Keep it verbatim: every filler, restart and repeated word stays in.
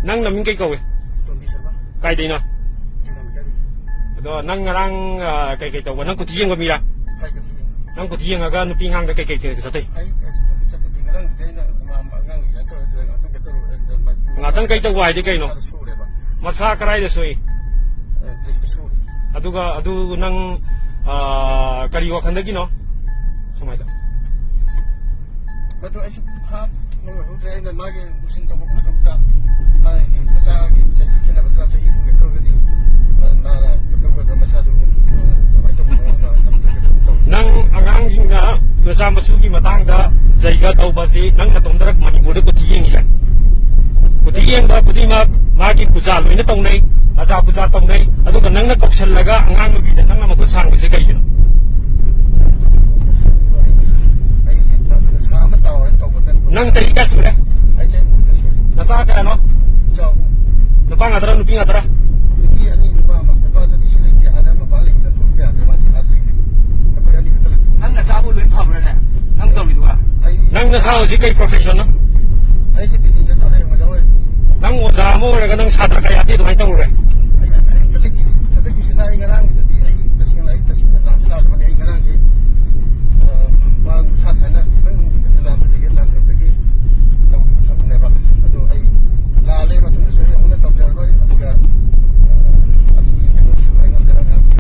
ꯅꯪ ꯅꯃꯤꯡ ꯀꯩ ꯀꯧꯏ? ꯇꯣꯝꯕꯤ ꯁꯔꯃ꯫ ꯀꯥꯏꯗꯩꯅꯣ? ꯆꯤꯡꯈꯣꯡ ꯂꯩꯀꯥꯏꯗꯒꯤ꯫ ꯑꯗꯣ ꯅꯪ ꯉꯔꯥꯡ, ꯑ, ꯀꯩꯀꯩ ꯇꯧꯕ? ꯅꯪ ꯀꯨꯊꯤ ꯌꯦꯡꯕ ꯃꯤꯔꯥ? ꯍꯣꯏ, ꯀꯨꯊꯤ ꯌꯦꯡꯕ꯫ ꯅꯪ ꯀꯨꯊꯤ ꯌꯦꯡꯉꯒ ꯅꯨꯄꯤ ꯑꯉꯥꯡꯗ ꯀꯩꯀꯩ, ꯀꯩ ꯆꯠꯇꯣꯏ? ꯑꯩ ꯀꯩꯁꯨ ꯆꯠꯇꯦ꯫ ꯉꯔꯥꯡꯗꯤ ꯑꯩꯅ ꯑꯉꯥꯡ ꯀꯩꯅꯣ ꯇꯧꯔꯦ, ꯑꯗꯨꯒ ꯉꯥꯛꯇꯪ ꯀꯩꯅꯣ ꯇꯧꯔꯦ, ꯑꯗꯨꯒ ꯃꯥꯏ ꯉꯥꯛꯇꯪ ꯀꯩ ꯇꯧꯕ ꯍꯥꯏꯗꯤ ꯀꯩꯅꯣ? ꯃꯁꯥꯗ ꯁꯣꯛꯎꯔꯦꯕ꯫ ꯃꯁꯥ ꯀꯗꯥꯏꯗ ꯁꯣꯛꯏ? ꯑ, ꯕ꯭ꯔꯦꯁꯇ ꯁꯣꯛꯎꯔꯦ꯫ ꯑꯗꯨꯒ ꯑꯗꯨ ꯅꯪ, ꯑ, ꯀꯔꯤ ꯋꯥꯈꯜꯗꯒꯤꯅꯣ? ꯁꯨꯃꯥꯏꯅ꯫ ꯃꯗꯨ ꯑꯩꯁꯨ ꯐꯥ-, ꯅꯨꯡꯉꯥꯏꯍꯧꯗ꯭ꯔꯦ꯫ ꯑꯩꯅ ꯃꯥꯒꯤ ꯃꯆꯤꯟ ꯇꯧꯕ ꯈꯣꯠꯄ ꯇꯧꯕꯗ, ꯃꯥꯒꯤ ꯃꯆꯥꯒꯤ ꯆꯍꯤ ꯈꯦꯠꯅꯕꯗꯨꯅ ꯆꯍꯤ ꯑꯍꯨꯝ ꯈꯦꯠꯅꯔꯒꯗꯤ, ꯃꯥꯅ ꯌꯨꯝꯗ ꯑꯣꯏꯕ ꯃꯆꯥꯗꯨ, ꯀꯃꯥꯏꯅ ꯇꯧꯕꯅꯣ? ꯅꯪ ꯑꯉꯥꯡꯁꯤꯡꯅ ꯃꯆꯥ ꯃꯁꯨꯒꯤ ꯃꯇꯥꯡꯗ ꯆꯩꯒ ꯇꯧꯕꯁꯤ ꯅꯪ ꯅꯇꯣꯝꯇꯔ ꯃꯅꯤꯄꯨꯔꯗ ꯀꯨꯊꯤ ꯌꯦꯡꯉꯤꯁꯦ? ꯀꯨꯊꯤ ꯌꯦꯡꯕ ꯈꯨꯗꯤꯡꯃꯛ ꯃꯥꯒꯤ ꯄꯨꯖꯥ ꯂꯣꯏꯅ ꯇꯧꯅꯩ, ꯑꯖꯥ ꯄꯨꯖꯥ ꯇꯧꯅꯩ, ꯑꯗꯨꯒ ꯅꯪꯅ ꯀꯧꯁꯜꯂꯒ ꯑꯉꯥꯡ ꯅꯨꯄꯤꯗ ꯅꯪꯅ ꯃꯈꯨꯠ ꯁꯥꯡꯕꯁꯦ ꯀꯩꯒꯤꯅꯣ? ꯑꯩꯁꯦ ꯄꯩꯁꯥ ꯑꯃ ꯇꯧꯔꯦ ꯇꯧꯕ ꯅꯠꯇꯦ꯫ ꯅꯪ ꯆꯍꯤ ꯀꯌꯥ ꯁꯨꯔꯦ? ꯑꯩ ꯆꯍꯤ ꯍꯨꯝꯐꯨꯇꯔꯦꯠ ꯁꯨꯔꯦ꯫ ꯅꯆꯥ ꯀꯌꯥꯅꯣ? ꯏꯆꯥ ꯑꯍꯨꯝ꯫ ꯅꯨꯄꯥ ꯉꯥꯛꯇꯔꯥ, ꯅꯨꯄꯤ ꯉꯥꯛꯇꯔꯥ? ꯅꯨꯄꯤ ꯑꯅꯤ, ꯅꯨꯄꯥ ꯑꯃ꯫ ꯅꯨꯄꯥꯗꯨꯗꯤ ꯁꯤ ꯂꯩꯇꯦ, ꯑꯥꯗ ꯃꯄꯥꯟ ꯂꯩꯈꯤꯗꯅ ꯊꯣꯛꯄ ꯌꯥꯗ꯭ꯔꯦ, ꯃꯥꯗꯤ ꯑꯥꯗ ꯂꯩꯈ꯭ꯔꯦ꯫ ꯑꯩꯈꯣꯏ ꯑꯅꯤ ꯈꯛꯇ ꯂꯩ꯫ ꯅꯪ ꯅꯆꯥꯕꯨ ꯂꯣꯏ ꯐꯕ꯭ꯔꯥꯅꯦ? ꯅꯪ ꯇꯧꯔꯤꯗꯨꯒ? ꯑꯩ ꯅꯪ ꯅꯁꯥ ꯍꯧꯖꯤꯛ ꯀꯩ professionꯅꯣ? ꯑꯩꯁꯦ ꯄꯤ ꯇꯤ ꯆꯠꯇꯧꯔꯦ, ꯑꯣꯖꯥ ꯑꯣꯏ꯫ ꯅꯪ ꯑꯣꯖꯥ ꯑꯃ ꯑꯣꯏꯔꯒ ꯅꯪ ꯁꯥꯇ꯭ꯔ ꯀꯌꯥꯗꯤ ꯑꯗꯨꯃꯥꯏꯅ ꯇꯧꯔꯨꯔꯦ? ꯑꯩ ꯑꯝꯇ ꯂꯩꯇꯦ꯫ ꯍꯟꯗꯛꯀꯤꯁꯤꯅ ꯑꯩ ꯉꯔꯥꯡꯒꯤꯗꯨꯗꯤ ꯑꯩ ꯇꯁꯦꯡꯅ, ꯑꯩ ꯇꯁꯦꯡꯅ ꯂꯥꯟꯁꯨ ꯂꯥꯜꯂꯕꯅꯤ꯫ ꯑꯩ ꯉꯔꯥꯡꯁꯦ